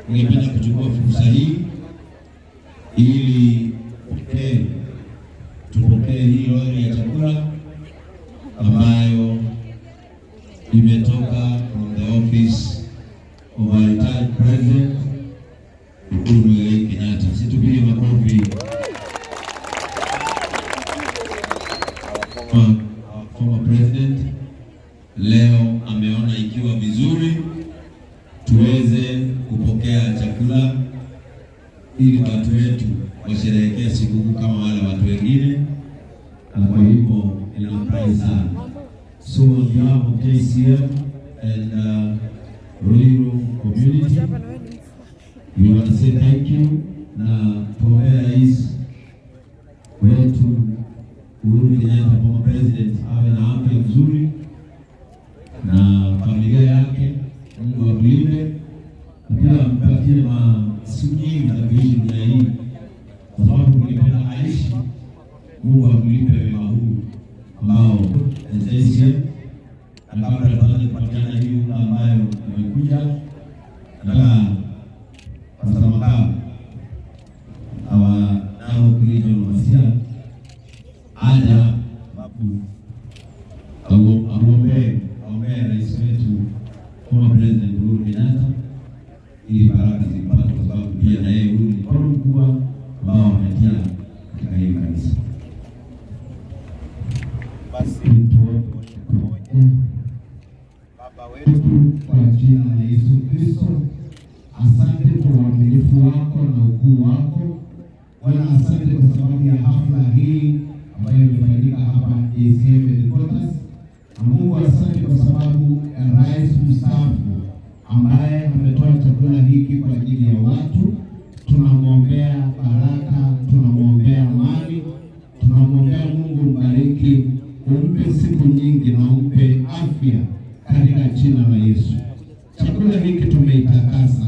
Ningependa kuchukua fursa hii ili tupokee hii lori ya chakula ambayo imetoka from the office of our retired president Uhuru Muigai Kenyatta. Si tupige makofi. Our former president leo ameona ikiwa vizuri tuweze kupokea chakula ili watu wetu washerehekee sikukuu kama wale watu wengine, na kwa hivyo ninafurahi sana. So on behalf of JCM and Ruiru community, we want to say thank you na tuombee rais wetu Uhuru Kenyatta, former president, awe na afya nzuri na familia yake, Mungu amlinde na pia ampatie siku nyingi za kuishi dunia hii, kwa sababu tungependa aishi. Mungu amlipe wema huu ambao JCM, na kabla tuanze kupatiana hii unga ambayo imekuja, nataka Pastor Makau, our Narok Region Overseer, aja aombee aombee rais wetu former president Uhuru Kenyatta ili baraka zimpate, kwa sababu pia na yeye huyu ni mkono mkubwa ambao ametia katika hili kanisa. Basi tuombe pamoja. Baba wetu Kwa jina la Yesu Kristo, asante kwa uaminifu wako na ukuu wako Bwana. Asante kwa sababu ya hafla hii ambayo imefanyika hapa JCM Headquarters. Na Mungu, asante kwa sababu ya rais mstaafu ambaye ametoa chakula hiki kwa ajili ya watu. Tunamwombea baraka, tunamwombea amani, tunamwombea Mungu mbariki, umpe siku nyingi na umpe afya katika jina la Yesu. Chakula hiki tumeitakasa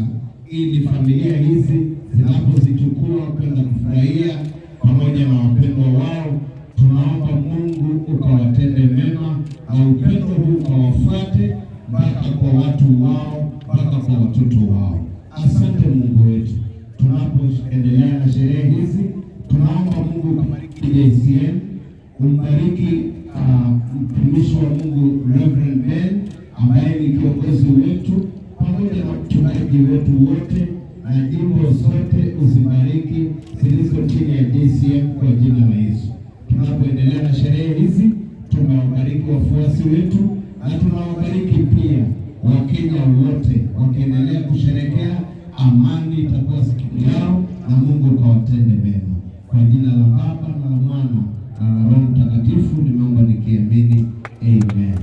ili familia hizi zinapozichukua kwenda kufurahia pamoja na wapendwa wao, tunaomba Mungu ukawatende mema na upendo huu ukawafuate mpaka kwa watu wao, mpaka kwa watoto wao. Asante Mungu wetu, tunapoendelea na sherehe hizi, tunaomba Mungu ukabariki JCM, umbariki mtumishi wa Mungu Reverend Ben ambaye ni kiongozi wetu pamoja na mchungaji wetu wote na jimbo zote uzibariki zilizo chini ya JCM kwa jina la Yesu. Tunapoendelea na sherehe hizi, tumewabariki wafuasi wetu na tunawabariki pia Wakenya wote wakiendelea kusherekea, amani itakuwa siku yao na Mungu ukawatende mema. Kwa jina la Baba na la Mwana na la Roho Mtakatifu nimeomba nikiamini, amen.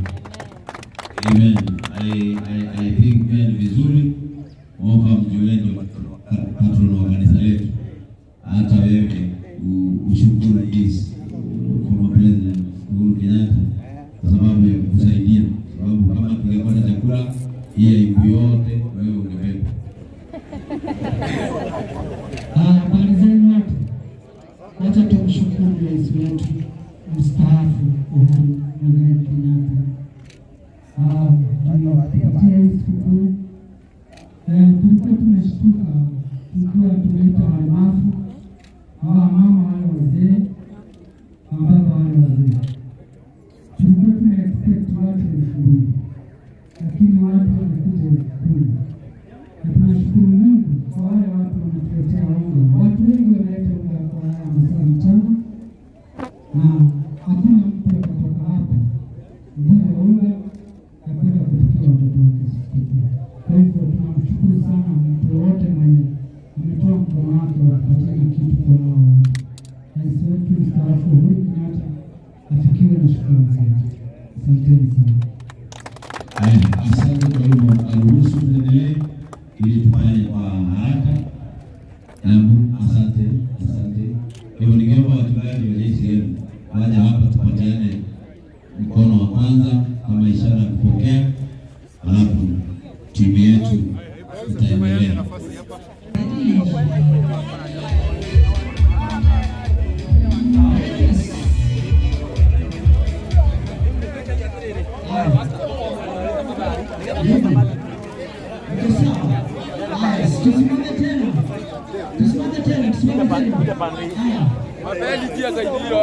Amen. I think pia ni vizuri mwomba mjue ndio patron wa kanisa letu. Hata wewe ushukuru Rais former president Uhuru Kenyatta kwa sababu ya kukusaidia, kwa sababu kama tungepata chakula hii aibu yote wewe ungebeba. Habari zenu wote. Wacha tumshukuru rais wetu mstaafu Uhuru Muigai Kenyatta. Kupitia hii sikukuu tulikuwa tumeshtuka tukiwa tumeita walemavu, hawa mama wale wazee na baba wale wazee. Tulikuwa tuna expect watu 2000 lakini watu wamekuja 10,000 na tunashukuru Mungu kwa wale watu wanatuletea unga. Watu wengi wanaleta unga kwa haya masaa mchana, na hakuna mtu atatoka hapa bila unga ya kwenda kupikia watoto wake sikukuu. Kwa hivyo tunamshukuru sana mtu yoyote mwenye ametoa mkono wake wa kupatiana kitu kwa hao watu. Rais wetu mstaafu Uhuru Kenyatta afikiwe na shukrani zetu. Asanteni sana. Haya, asante. Kwa hivyo aruhusu tuendelee ili tufanye kwa haraka. Naam, asante, asante. Kwa hivyo ningeomba wachungaji wa JCM waje hapa tupatiane mkono wa kwanza kama ishara ya kupokea, alafu timu yetu itaendelea. Mko sawa? Haya. Tusimame tena. Tusimame tena, tusimame tena. Haya. DJ, tuende.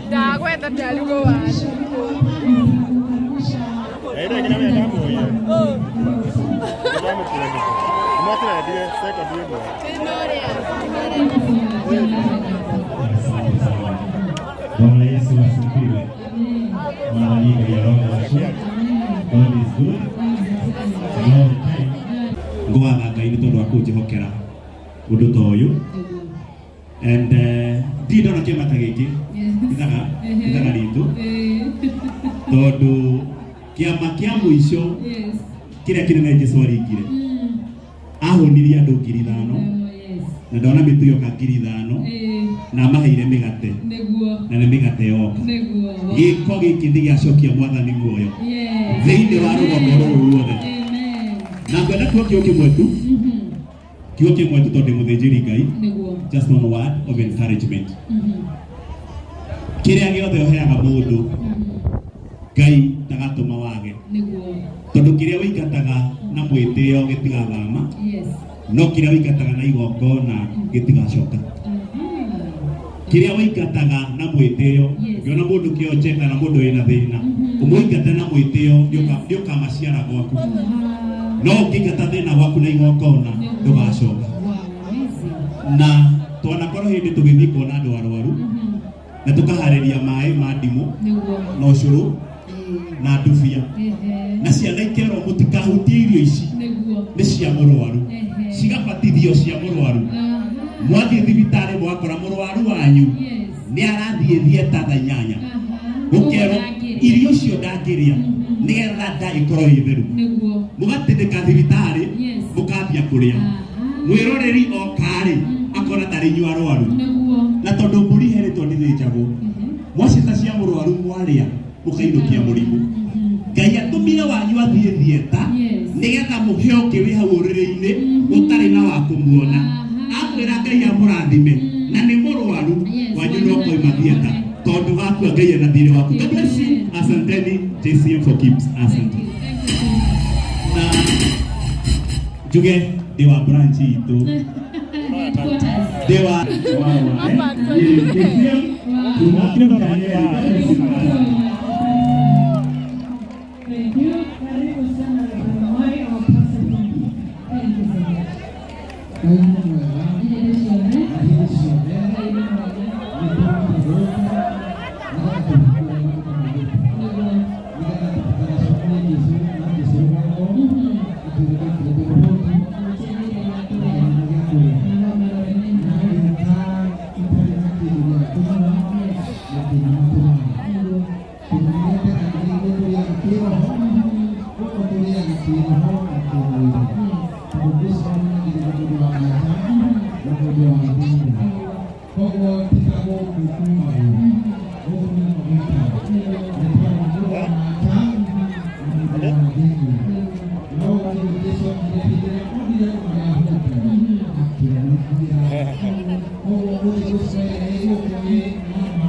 Ndagwetha ndarugo wa Bwana Yesu asifiwe. Mara nyingi ya Roho wacu. God is good and all the time. Ngwatha Ngai nĩ tondũ wa kũnjĩhokera ũndũ ta ũyũ and ndirĩ ndona kĩama ta gĩkĩ ithaga ritũ, tondũ kĩama kĩa mũico kĩrĩa kĩnene Jesũ aringire, ahũnirie andũ 5,000 na ndona mĩtu yoka 5,000 na amaheire mĩgate na nĩ mĩgate yoka. Gĩko gĩkĩ nĩ gĩacokia mwathani muoyo thĩinĩ wa rũgongo rũrũ ruothe, na ngwenda kuo kiugo kĩmwe tu, kiugo kĩmwe tu, tondũ ndĩ mũthĩnjĩri Ngai. Just one word of encouragement. Kĩrĩa gĩothe ũheaga mũndũ, Ngai ndagatũma wage, tondũ kĩrĩa wĩingataga na mwĩtĩo gĩtigathama, no kĩrĩa wĩingataga na igongona gĩtigacoka. Kĩrĩa wĩingataga na mwĩtĩo, ũngĩona mũndũ kĩonje kana mũndũ wĩna thĩna, ũmũingate na mwĩtĩo, nĩũkamaciara gwaku, no ũngĩingata thĩna gwaku na igongona, ndũgacoka. Na twanakorwo hĩndĩ tũgĩthiĩ kuona andũ arwaru na tũkaharĩria maĩ ma ndimũ na ũcũrũ na ndubia, na ciana ikerwo mũtikahutie irio ici, nĩ cia mũrwaru, cigabatithio cia mũrwaru. Mwathiĩ thibitarĩ mwakora mũrwaru wanyu nĩ arathiĩ thieta thaa 8, gũkerwo irio icio ndangĩrĩa nĩgetha nda ĩkorwo ĩ theru. Mũgatindĩka thibitarĩ, mũkambia kũrĩa, mwĩroreri okarĩ akona tarĩ inyuĩ arwaru, na tondũ mbũri herĩtwo ndĩthĩnjagwo, mwacita cia mũrwaru mwarĩa, mũkainũkia mũrimũ. Ngai atũmire wanyu athiĩ thieta nĩgetha mũhe ũngĩ wĩ hau ũrĩrĩ-inĩ ũtarĩ na wa kũmuona. Amwĩra Ngai amũrathime na nĩ mũrwaru wanyu, no koima thieta tondũ gakua Ngai ena thirĩ waku. God bless you. Asanteni. JCM for keeps. Asante. Na Njuge ndĩ wa branch itũ. Headquarters. Ndĩ wa Thank you. Karibu sana Reverend Mwai, our pastor from Thika. Thank you so much. Ngai nĩ mwega, Hĩndĩ ciothe. na hĩndĩ ciothe, Ngai nĩ mwega. nĩ tũramũgũka, nĩgetha tũhingũre maũndũ maitũ. Nĩguo. Nĩgetha tũtigacemanie Jesũ na Jesũ rũgongo, na tũgĩũka kũrĩ tũrũhũtu, na kĩndũ gĩa kũrĩa. Na ngĩũka itarĩ na kĩndũ gĩa kũnyua, na kĩnyua tũmaĩ. Kĩndũ kĩrĩa ndĩragĩrĩirwo kũrĩaga kĩroho, gũkũ tũrĩaga kĩroho na kĩmwĩrĩ. Tondũ ndĩcemanagia na mũndũ wa na nja na mũndũ wa thĩinĩ. Koguo ti ta gũkũ kumagwo, gũkũ nĩ maguta. Nĩ tondũ mũndũ wa na nja na mũndũ wa thĩinĩ. No rĩu Jesũ okire hĩndĩ ĩrĩa onire andũ marahũta, akĩmaiguĩra. Koguo gũthiĩ gũcerera gũkũ nĩ nama,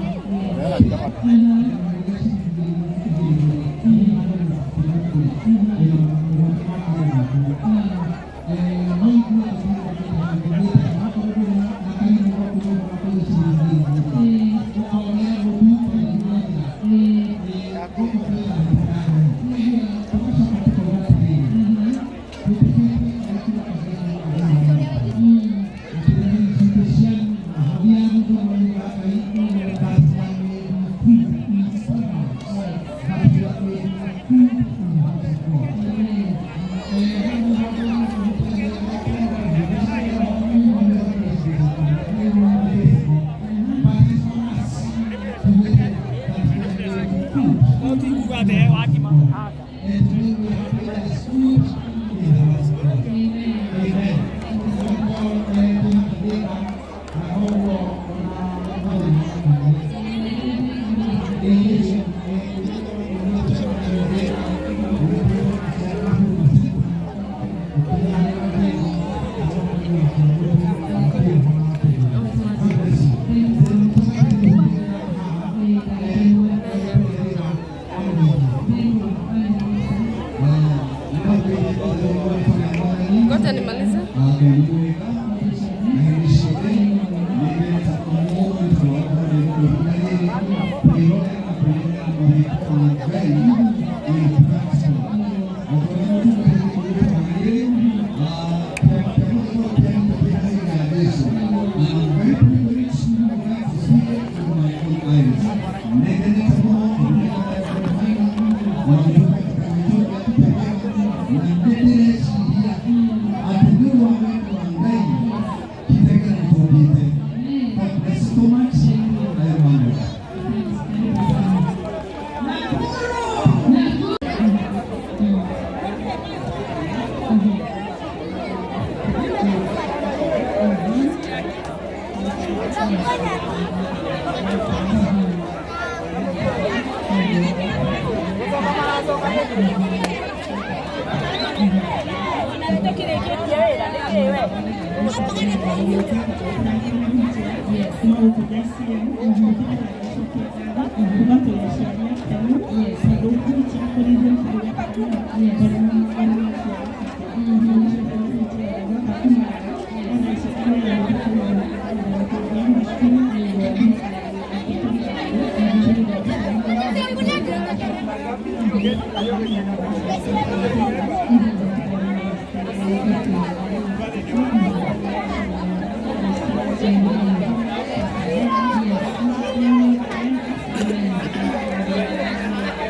Ngoja nimalize.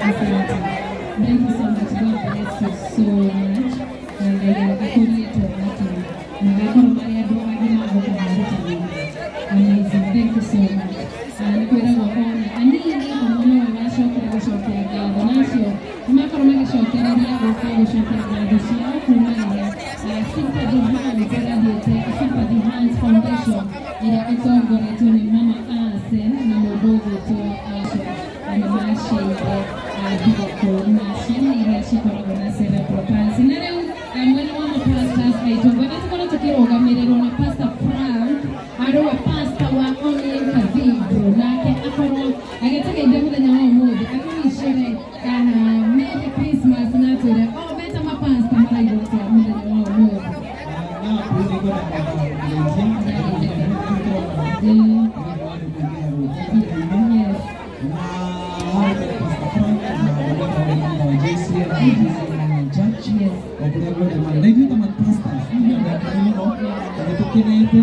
Thank you so much. God bless you so much. Na Ngai agakũrie twana tũu. Magakorwo marĩ andũ agima gũkũ maruta wĩra. Amazing. Thank you so much. Na nĩ kwĩragwo ona anini ona nowe wacokire gũcokia ngatho na acio nĩmakorwo magĩcokereria gũka gũcokia ngatho ciao kuma rĩrĩa Sympathy Hands ĩrathiĩte Sympathy Hands Foundation ĩrĩa ĩtongoretio nĩ Mama Asen na mũndũ ũgwĩtwo Asha na nĩ maceire thigũkũ na ciana iria cikoragwo na cerebral palsy. Na rĩu mwena wa mapastors aitũ ngwenda tũkorwo tũkĩrũgamĩrĩrwo na Pastor Frank arĩwe pastor wa Online Cathedral nake akorwo agĩtũgeithia mũthenya wa ũmũthĩ atũwicĩre Merry Christmas na atwĩre o meta mapasta maraiga. Church o kũrĩa guothe marĩ na ithuĩ ta mapastors nĩ mũno na nĩ tũkenete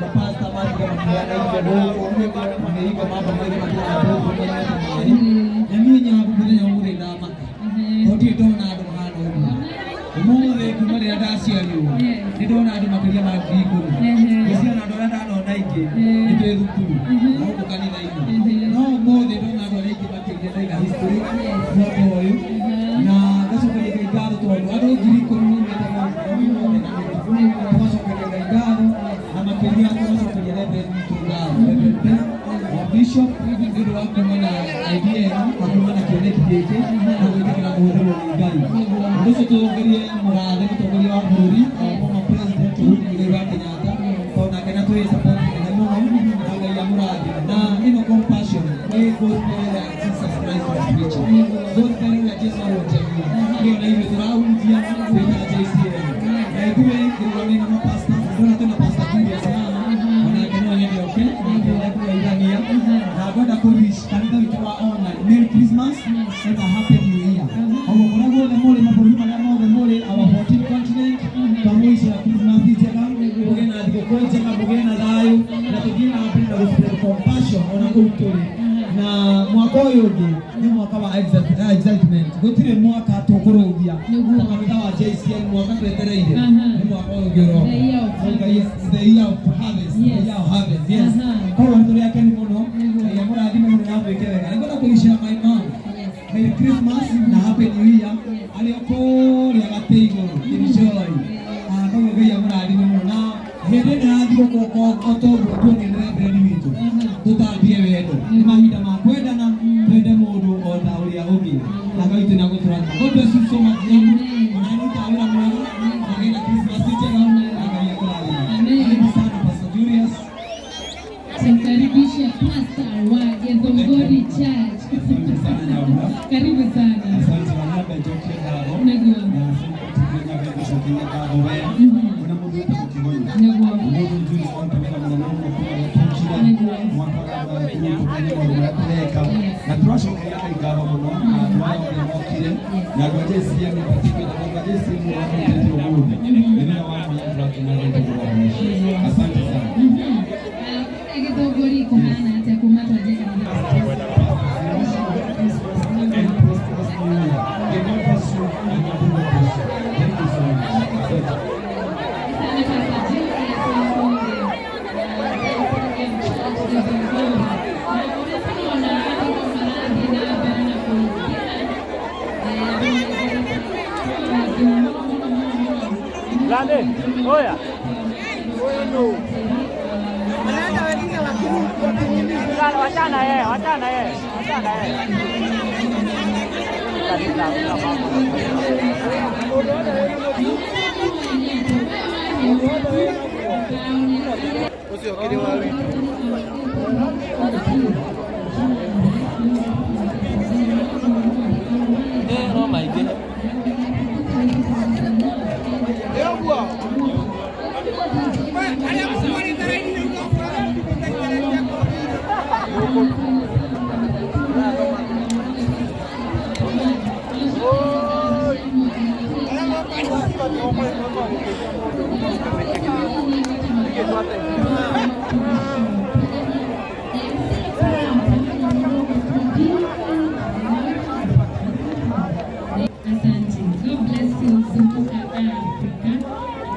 mapasta mathiga makĩheana indo gũkũ makĩhinga mamba maithe makĩrata gũkũ maita merĩ na niĩ Nyabu mũthenya ũmũthĩ ndamaka tondũ ndirĩ ndona andũ mahana ũguo ũmũthĩ kuma rĩrĩa ndaciarirwo nĩ ndona andũ makĩria ma 10,000 ngĩciara andũ arĩa ndanona aingĩ nĩ twĩ thukuru na gũkũ kanitha-inĩ no ũmũthĩ ndona andũ arĩa aingĩ makĩria ndaiga history mwaka ũyũ na ngacokeria Ngai ngatho tondũ andũ 10,000 maumĩte gũkũ na tũgacokeria Ngai ngatho na makĩria tũgacokeria Reverend witũ ngatho Reverend Ben wa Bishop nĩ ũndũ wa kuma na idea ĩno na kuma na kĩoneki gĩkĩ na gwĩtĩkĩra kũhũthĩrwo nĩ Ngai ũndũ ũcio tũtongorie mũgathe mũtongoria wa bũrũri former president Uhuru Muigai wa Kenyatta tondũ nake na twĩ support nene mũno na Ngai amũrathime na ĩno compassion nĩ gospel ya Jesus Christ was preaching gospel ya Jesu arũnjagia nĩyo na ithuĩ tũrahunjia twĩ ta JCM na ithuĩ ngĩrũgamĩrĩra mapasta ndona twĩna Pastor Julius haha onake no nyende oke nake kũgeithania na ngwenda kũwish kanitha witũ wa online Merry Christmas and a Happy New Year koguo kũrĩa guothe mũrĩ mabũrũri marĩa mothe mũrĩ our 14 continent twamũicĩra Christmas njega mũgĩe na thigũkũ njega mũgĩe na thayũ na tũthiĩ na mbere na gũspread compassion ona kũu tũrĩ na mwaka ũyũ ũngĩ nĩ mwaka wa excitement gũtirĩ mwaka tũkũrũgia ta kanitha wa JCM mwaka twetereire nĩ mwaka ũyũ ũngĩ ũroka the year of harvest the year of harvest yes koguo nĩ tũrĩ akenu mũno Ngai amũrathime mũno na amwĩke wega nĩngwenda kũwicĩra my mom Merry Christmas na Happy New Year arĩ o kũrĩa gatĩ igũrũ enjoy koguo Ngai amũrathime mũno na hĩndĩ ĩno ya thigũkũ o toguo tuonie nĩ Reverend witũ tũtambie wendo nĩ mahinda ma kwendana twende mũndũ o ta ũrĩa ũngĩ na Ngai witũ nĩagũtũrathima God bless you so much Nyabu ona nĩ wĩra mwega magĩe na Christmas njega na Ngai akũrathime karibu sana Pastor Julius. Tumkaribishe Pastor wa Githunguri Church. Asante sana Nyambura. Karibu sana. Asante na niaba ya njokie ngatho. Nĩguo. Na tukinya gũcokeria ngatho we. Ona mũndũ wĩtagwo Kĩgonyo. Nĩguo. Mũndũ Julius aruta wĩra mũnene mũno kuma rĩrĩa tũkire mwaka wa 2020 maũndũ marĩa tũreka. Na tũracokeria Ngai ngatho mũno na andũ aya othe mokire na andũ a JCM in particular na andũ a JCM ũrĩa mũtete ũmũthĩ. Nĩ wĩra wa mwanya tũrakenerera tondũ wa ũcio. Asante sana. Githunguri kũhana atĩa kuma twanjie kanitha? And prosperous New Year. May God bless you and God bless you. Thank you so much. Asante. Sana Pastor Julius Wambunge wa JCM Church Githunguri. Na ũrĩa tũrona andũ marathiĩ na mbere na kũingĩra andũ mũno mũno mũno mũno. Lale, oya. Wachana yeye, wachana yeye, wachana yeye. Kanisa hakuna mambo. No maingĩ. Asante. God bless you. Zunguka Africa.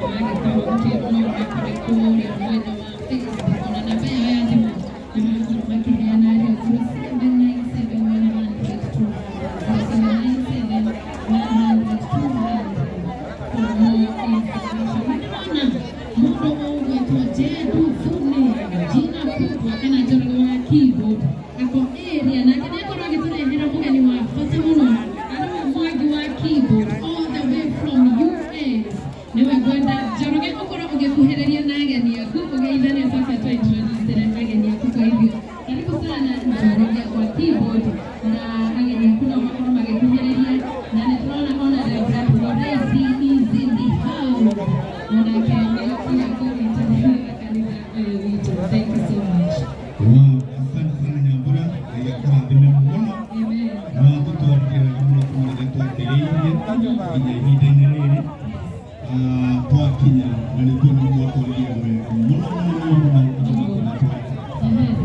Wagĩkorwo ũkĩrora kũrĩ kũrĩa mwena wa Facebook ona namba yao ya thimũ nĩ magũkorwo makĩheana rĩo 0797 100 200 0797 100 200 for more information. Na nĩndĩrona mũndũ ũgwĩtwo Jedu nginya ihinda-inĩ rĩrĩ twakinya na nĩ tuona mwatũrĩrie wega mũno mũno mũno mũno andũ makoretwo.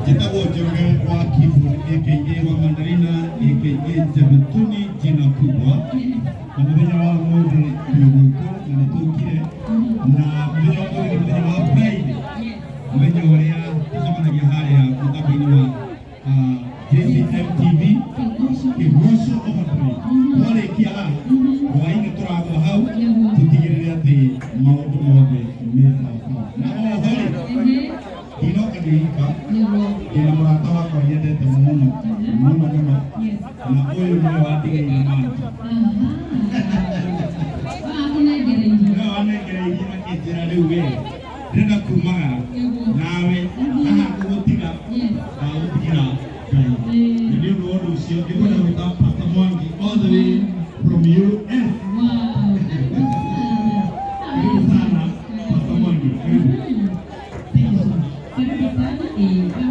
Njĩtagwo Njoroge wa Keyboard aka wa Mandarina aka Njabituni jina kubwa, na mũthenya wa ũmũthĩ twĩ gũkũ na nĩ tũkire, na mũthenya wa ũmũthĩ nĩ mũthenya wa Friday, mũthenya ũrĩa tũcemanagia harĩa mũtambo-inĩ wa JCM TV Kĩguoco Overdrive. Twarĩkia haha hwaĩ-inĩ tũragwa hau tũtigĩrĩre atĩ maũndũ mothe me sawasawa. Na oho rĩ, ndinoka ndĩ ika, ndĩna mũrata wakwa nyendete mũno mũno mũno, na ũyũ nĩwe wandigĩire manji, nĩwe wanengereirie akĩnjĩra rĩu we ndĩrenda kumagara nawe haha ngũgũtiga ndagũtigĩra Ngai. Na nĩ ũndũ wa ũndũ ũcio ngĩkwenda gwĩta Pastor Mwangi all the way from US. Karibu sana Pastor Mwangi, karibu. Karibu sana.